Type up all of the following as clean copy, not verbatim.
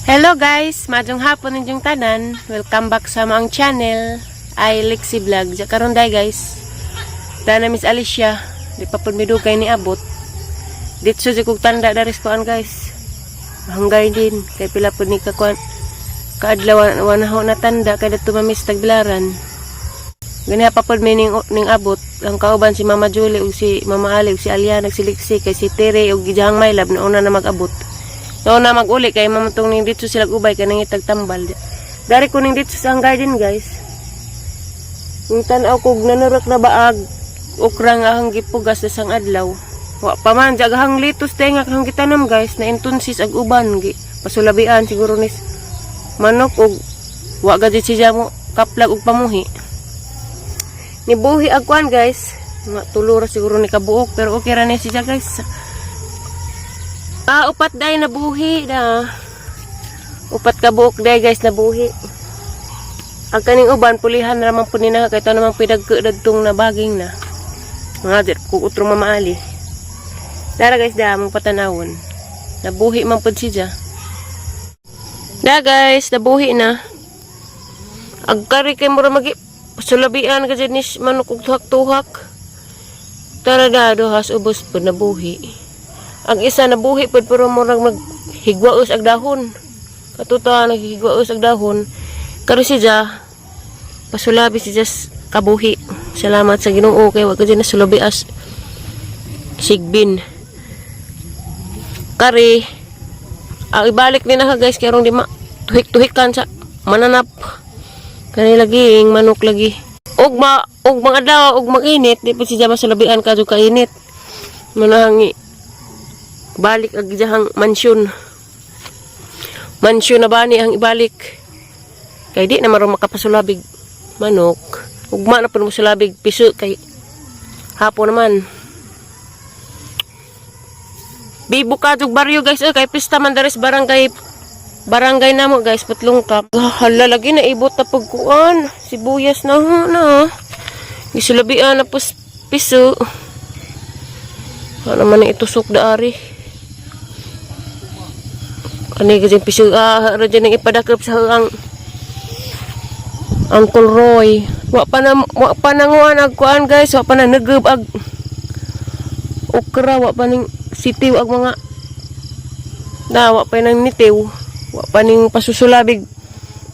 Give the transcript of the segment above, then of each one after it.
Hello guys, maayong hapon ninyong tanan. Welcome back sa among channel, ay Lexi Vlog. Diya karon day guys. Dana Miss Alicia, di pa pud midugay ni abot. Ditso di kog tanda daris kuan guys. Hanggay din kay pila pud ni ka kuan kaadlaw wa na ho na tanda kay dadto mamis tagbilaran. Ganiha pa pud mi ning abot ang kauban si Mama Julie ug si Mama Ali ug si Aliana ug si Lexi kay si Tere ug gijahang Maylab na una na mag-abot. So na mag-uli kay mamutong ning dito sila ubay kay nangitag tambal. Dari ko ning dito sa ang garden guys. Yung tan-aw kog nanurak na baag okra nga ahang gipugas sa sang adlaw. Wa pa man jagahang litos tay nga ahang gitanom guys na intunsis ag uban gi pasulabian siguro nis manok og wa gadi siya mo kaplag og pamuhi. Nibuhi ag kuan guys. Mga tulo ra siguro ni kabuok pero okay ra ni siya guys. Ah, upat day nabuhi na. Upat ka buok day guys nabuhi. Ang kaning uban pulihan ra man pud ni na kay naman pinagke dagtong na baging na. Mga dir kung utro mamaali. Dara guys da mong patanawon. Nabuhi man pud siya. Da guys, nabuhi na. Agkari kay mura magi sulabian ka dyan ni manok og tuhak-tuhak. Tara da duhas ubos pud nabuhi. Ang isa nabuhi pud pero murag maghigwaos ag dahon. Katuta naghigwaos ag dahon. Karon siya pasulabi si Jas kabuhi. Salamat sa Ginoo kay wa ka dyan nasulabi as sigbin. Kari ang ibalik ni na guys kay di ma tuhik-tuhikan sa mananap. Kani lagi ing manok lagi. Og ma og mga adlaw og mag-init di pa siya masulabian kadto kainit. Manahangi balik ag diyahang mansyon. Mansyon na bani ang ibalik. Kay di na maron makapasulabig manok. Ugma na pud mo sulabig piso kay hapon naman. Bibo ka jug baryo guys eh, kay pista man daris barangay barangay namo guys putlong ka. Ah, hala lagi na ibot na pagkuan. Sibuyas na na. Gisulabian na pus piso. Ano man ang itusok daari. Ani kasi piso ah ra dyan ang ipadakop sa ang Uncle Roy. Wa pa nanguan ag kuan guys, wa pa na nagab ag okra, wa pa ning sitiw ag mga na wa pa nang nitiw. Wa pa ning pasusulabig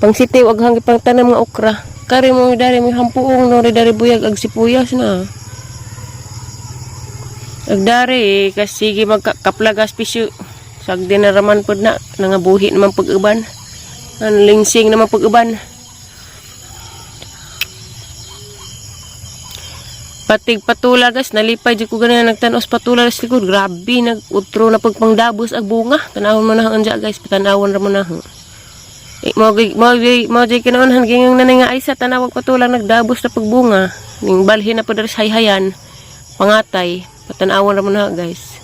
pang sitiw ag hanggi pang tanam nga okra. Kari mo dari mo hampuong no dari buyag ag sipuyas na. Ag dari kasi sige magkaplagas pisyo. Sagdi na raman pod na nangabuhi naman pag-uban. Ang lingsing naman pag-uban. Patig patula guys, nalipay di ko ganyan nagtanos patula sa likod. Grabe, nag-utro na pagpangdabos ag bunga. Tanawon mo na ang dya guys, patanawon ra mo na. Eh, mo gi kinaunhan gingang nanay nga ay sa tanawag patula nagdabos na pagbunga. Ning balhin na po dari sa hayhayan. Pangatay, patanawon ra mo na guys.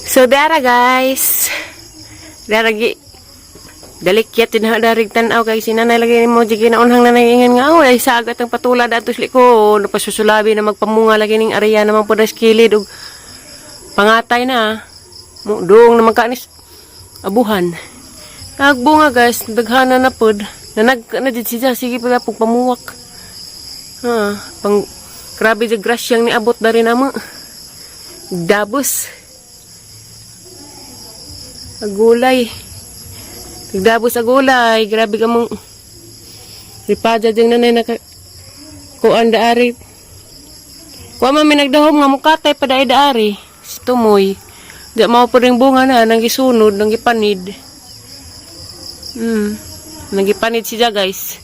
So dara guys. Dara gi dalikyat din ha darig tan-aw kay si nanay lagi mo di ginaunhang nanay ingan nga oh ay sa agat ang patula dato sa likod napasusulabi na magpamunga lagi ning area naman po das kilid og pangatay na mo doong naman kanis abuhan nagbunga guys, daghana na pod nanag na did siya sige pa pug pamuwak ha pang grabe di grasyang niabot dari namo dabos agulay. Nagdabos sa gulay. Grabe ka mong ripada dyan nanay naka kuan daari. Kuan man mi nagdahom nga mukatay pa daay daari. Si Tumoy. Di mao po ring bunga na nang gisunod, nang gipanid. Nang gipanid siya guys.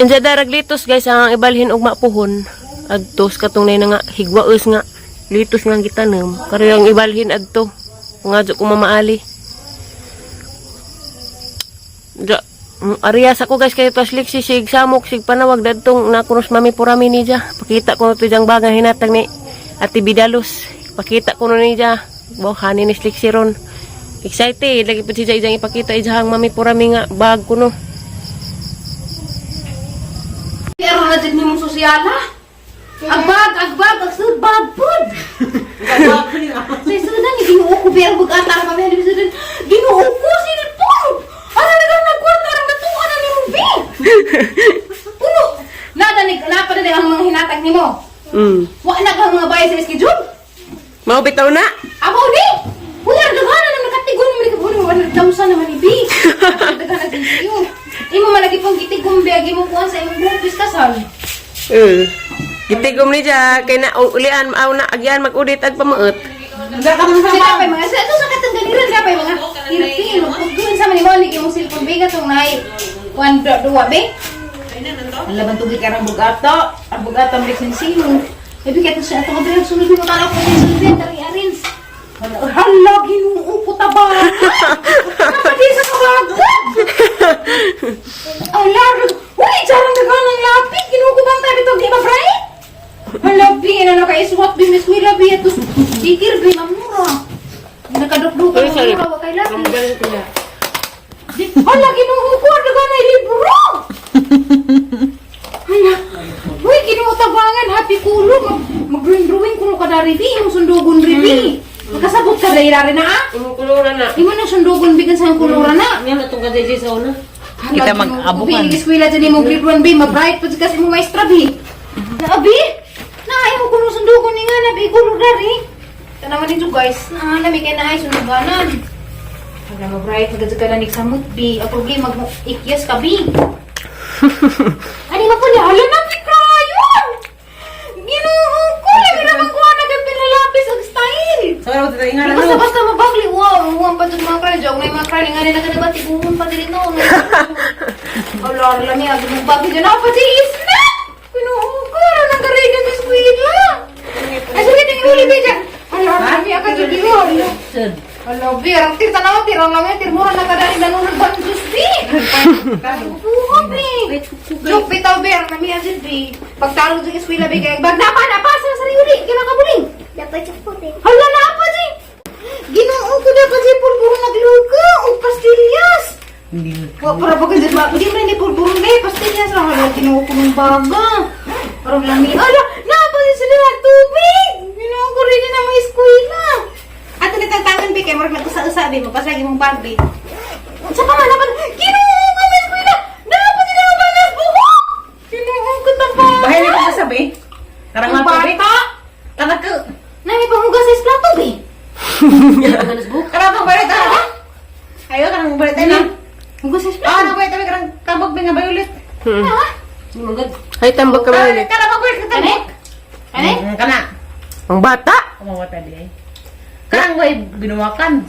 Inja darag litos guys ang ibalhin og mapuhon. Adto sa katong na nga higwaos nga litos nga gitanom. Kari ang ibalhin adto. Nga ko mamaali. Ja, ariya sa ko guys kay tos liksi sig samok sig panawag dadtong nakunos mami purami niya. Pakita ko to diyang baga hinatag ni Ate Bidalos. Pakita ko no niya. Wow, hani ni liksi ron. Excited lagi pud siya ijang ipakita ijang mami purami nga bag ko no. Pero na dyan ni mong sosyala. Agbag, agbag, agsud, bag, pud! Sa sudan, ginoo ko, pero bugata ka kami, sa sudan, ginoo ko, sinipon! Ano na lang nagkwarta, ang natuwa na ni mo, bi! Puno! Nadanig, napadanig ang mga hinatag ni mo. Wa na ka mga bayad sa schedule. Mao bitaw na. Amo ni! Uy, ang daghanan na nakatigon naman ni Kabuno, 100,000 naman ni bi. Daghanan din iyo. Imo malagi pang gitigom bi, agi mo kuan sa imong buhok kasal. Eh. Gitigom ni ja kay na ulian aw na agyan mag-udit ag pamuot. Sila pa mga sa ito sa katong ganiran sila pa mga irpin pagduin sa man ni imong cellphone bi katong nay kuan duwa bi. Ang laban tugig ka ng bugata, ang bugata mo sino. Ebi kaya siya ato nga sulod mo tanaw ko sa sulod tari arins. Hala, Ginoo ko taba. Napadi sa kabagod. Ala, uy, jarang dagan ang lapit. Ginoo ko bang tabi to di ba fry? Hala, bi, ano ka iswat bi miss Willa bi ato. Dikir bi mamura. Nakadukduk Sorry, sorry. mamura wa kay lapit. Hala, Ginoo ko dagan ay libro. Hala. Uy, Ginoo tabangan happy kulo mag-drawing kuno ka dari bi imong sundugon ri bi. Makasabot ka dai rari na ah. Imong kuluran na. Imo nang sundugon bigan sa kuluran na. Yan atong kadjay sa una. Kita mag-abukan. Bi, eskwela dyan mo grade 1 B, ma-bright pa kasi mo maestra B. Na abi, na ayaw ko nung sundugon ni nga na bi kulo dari. Tanaman ninyo guys, na nami kay na ay sunduganan. Wala ma-bright, magad ka na nagsamot B. Ang problema, mag ikyas ka B. Ani mo po niya, hala na bi crayon! Ginoo ko, lami naman ko na kay pinalapis ang style. Basta basta mabagli, wow, wow pa dyan mga crayon. Joke na yung mga crayon, nga nila ka na ba, tiguon pa dili no. Wala, lami, agad mong bagli dyan. Ako pa di isna! Pinuho ko, ano nang garay na miss Quila? Ay, sorry, tingin uli ba dyan? Ala, lami, agad dyan diyo. Ala, ala, bi, arang tir, tanawa, tirang lang tir, mura na kadali nanunod ba ng Diyos, bi? Puho, bi. Joke, bitaw, bi, arang lami, agad, bi. Pagtalo dyan, eskwela, bi, kaya, bag, napa, napa, sa sarili, kinakabuling. Dapat sa puti. Hala na pa di! Ginoo ko dapat di pulburo naglugo o pastillas. Wa para pag di ba di man ni pulburo ni pastillas ra hala ginoo ko ng baga. Parang lami. Hala, na pa di sila tubig. Ginoo ko rin na may eskwela. Ato ni tantangan bi kay murag nag-usa-usa bi mapasagi mong bag bi. Sa pa man dapat Ginoo ko may eskwela. Dapat di na mabanas buhok. Ginoo ko tapa. Bahay na ko sabi. Karang Ang nga bata. Karang ka. Nami panghugas sa plato bi. Karang pang balit ah. Ayo karang balit na. Hugas sa Ah, plato. nang balit karang tambog nga bayulit. Ha? Hay tambak ka ba ulit? Karang pang balit Ane? Ane? Kana. Ang bata. Kumawa ta di ay. Karang way binuwakan.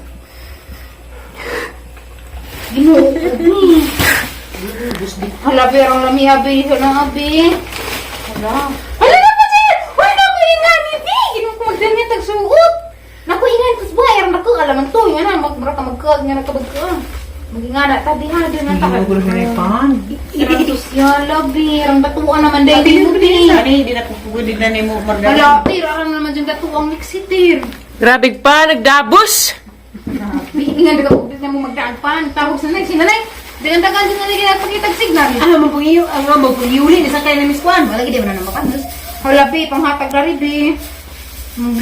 Ginoo ko ni. Hala, pero ang lami, abi. Hala, abi. Hala. Hala na pa siya! Uy, naku, ingan ni Bi! Ginoo ko magdalhin tagsuot. Naku, ingan tas ba? Ayran ako, alaman to. Nga na, magmura ka magkaag, nga na ka magkaag. Magingana, tabi ha, doon na taka. pan. Ito siya, labi. Ang batuan naman dahil mo, Bi. Ani di na pupugod na nimo Hala, Bi, arang naman dyan batuang liksitir. Grabe pa nagdabos. Grabe, ingan ka na mo magdaan. Tawag sa nanay, sinanay. Dagan-dagan sa nanay ginapakitag signal. Ano man pang iyo, ang mo pang iuli ni sa kay na Miss Kwan. Wala gid na naman makandos. Hala be, panghatag ra ri be.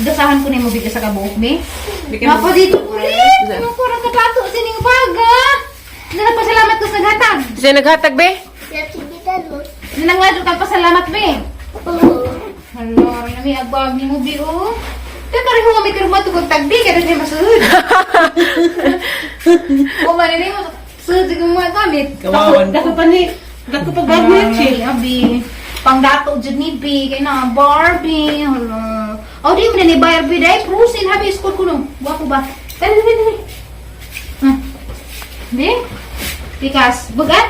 Dasahan ko nimo bigas sa kabuok be. Napa dito ulit. Ano ko ra katato sining baga. Nagpasalamat ko sa naghatag. Siya naghatag be? Dapat bitalot. Nanangladyo kang pasalamat be. Oo. Hala, rin nami agbag nimo be oh. Teka rin ko kami karuma tugod tagbi kada siya masunod. O man nimo sud yung mga gamit. Kawawan. Dako pa ni. Dako pa bag Abi, abi. Pangdato jud ni B kay na Barbie. Hala. Oh, di mo na ni Barbie dai prusin habi school ko no. Wapo ba? Dali dali dali. Ha. Di? Pikas, bugat.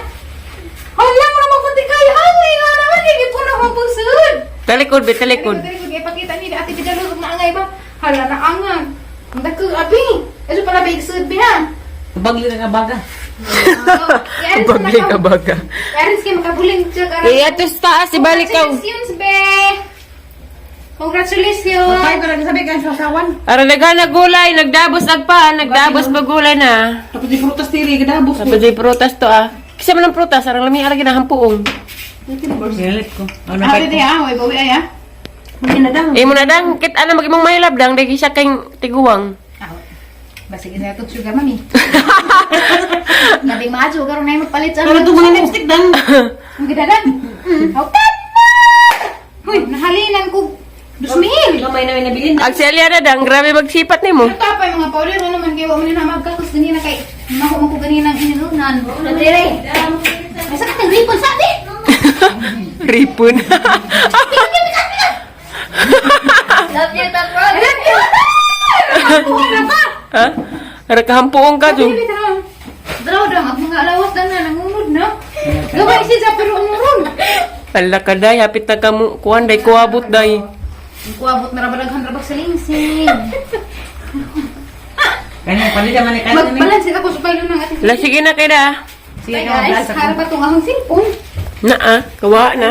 Hala mo naman kunti kayo. Ay, nga naman hindi po na mapusod. Talikod be, talikod. Talikod, talikod. Ipakita ni Ate Bidalo na angay ba? Hala na angan. Ang dako abi. Eso pala ba igsud bi ha? Bagli na nga baga. Bagli ka baga. Parents kay makabuling siya karon. Eh, ato sa taas, ibalik ka. Congratulations, be! Congratulations! Kaya ko lang sabi kay sasawan. Ara naghana gulay, nagdabos agpa, nagdabos pa gulay na. Tapos di prutas diri gadabos. Tapos di prutas to ah. Kisa man ang prutas, arang lami ara ginahampuong. Galit ko. Ano Ah, di ah, way bawi ay ah. Hindi na dang. Eh mo na dang, kit ana mag imong mahilab dang dagi siya kay tiguang. Ah, basig isa itong sugar, mami. Labing mga sugar, na yung magpalit sa Pero itong mga lipstick dang. Ang gidadan. Hautan na! Huy, nahalinan ko. 2,000. Gamay na may nabilin. Ag si Aliana dang, grabe magsipat nimo. Pero tapay mga powder, ano naman kayo, wala na magkakus ganina kay mako mo ko ganina ang inilunan. Nadire. Masa ka ng ripon sabi? Ripon. Love you, Tatron. Alam niyo! Wala pa! Ha? Ara kahampuong ka Sabi do. ni Tara. Draw dang ang mga alawas na na nangunod na. Gabay siya pero umuron. Ala ka day, hapit na ka mo kuan day kuabot day. Kuabot na rabadaghan rabag sa lingsing. Kanya, palit naman ni kanya. Magbalanse ako sa paylo ng ating. La sige na kay da. Sige Ay, ka, guys, maglas ako. harap pa itong ahong cellphone. Naa, kawa na.